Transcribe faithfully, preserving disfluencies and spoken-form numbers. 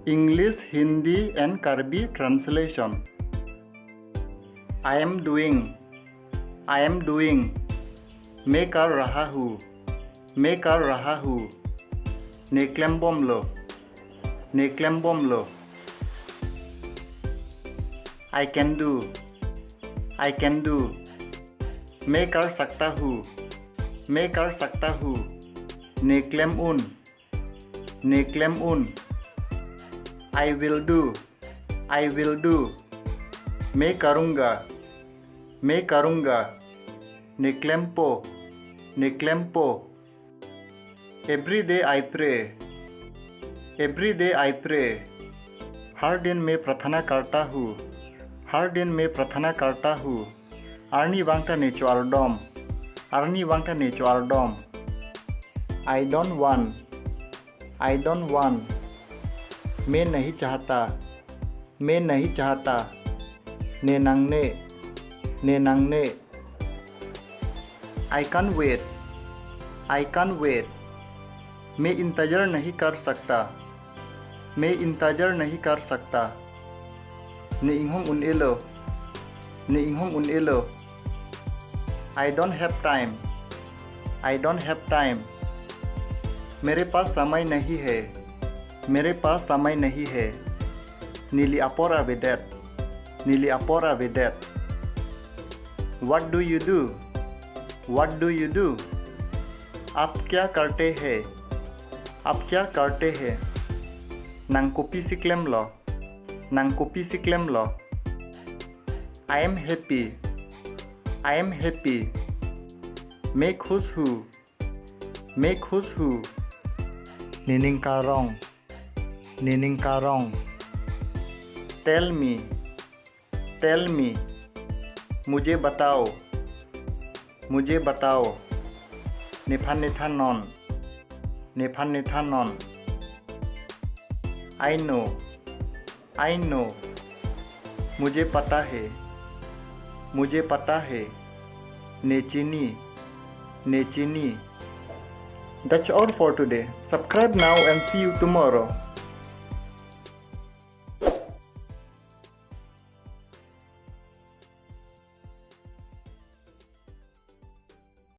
English, Hindi and Karbi translation. I am doing. I am doing. मैं कर रहा हूँ. मैं कर रहा हूँ. Ne klembomlo. Ne klembomlo. I can do. I can do. मैं कर सकता हूँ. मैं कर सकता हूँ. Ne klem un. Ne klem un. I will do. I will do. मैं करूँगा. मैं करूँगा. Ne klempo. Ne klempo. Every day I pray. Every day I pray. हर दिन मैं प्रार्थना करता हूँ. हर दिन मैं प्रार्थना करता हूँ. Arnivang ta ne cho-ardom. Arnivang ta ne cho-ardom. I don't want. I don't want. मैं नहीं चाहता. मैं नहीं चाहता. Ne nangne. Ne nangne. I can't wait. I can't wait. मैं इंतजार नहीं कर सकता. मैं इंतजार नहीं कर सकता. Ne inghong un-elo. Ne inghong un-elo. I don't have time. I don't have time. मेरे पास समय नहीं है. मेरे पास समय नहीं है. Neli apor avedet. Neli apor avedet. What do you do? What do you do? आप क्या करते हैं? आप क्या करते हैं? Nang kopisi klemlo. Nang kopisi klemlo. I am happy. I am happy. मैं खुश हूँ. मैं खुश हूँ. Nening karong. Nening karong. Tell me. Tell me. मुझे बताओ. मुझे बताओ. Nephan nethannon. Nephan nethannon. I know. I know. मुझे पता है. मुझे पता है. Ne chini. Ne chini. That's all for today. Subscribe now and see you tomorrow.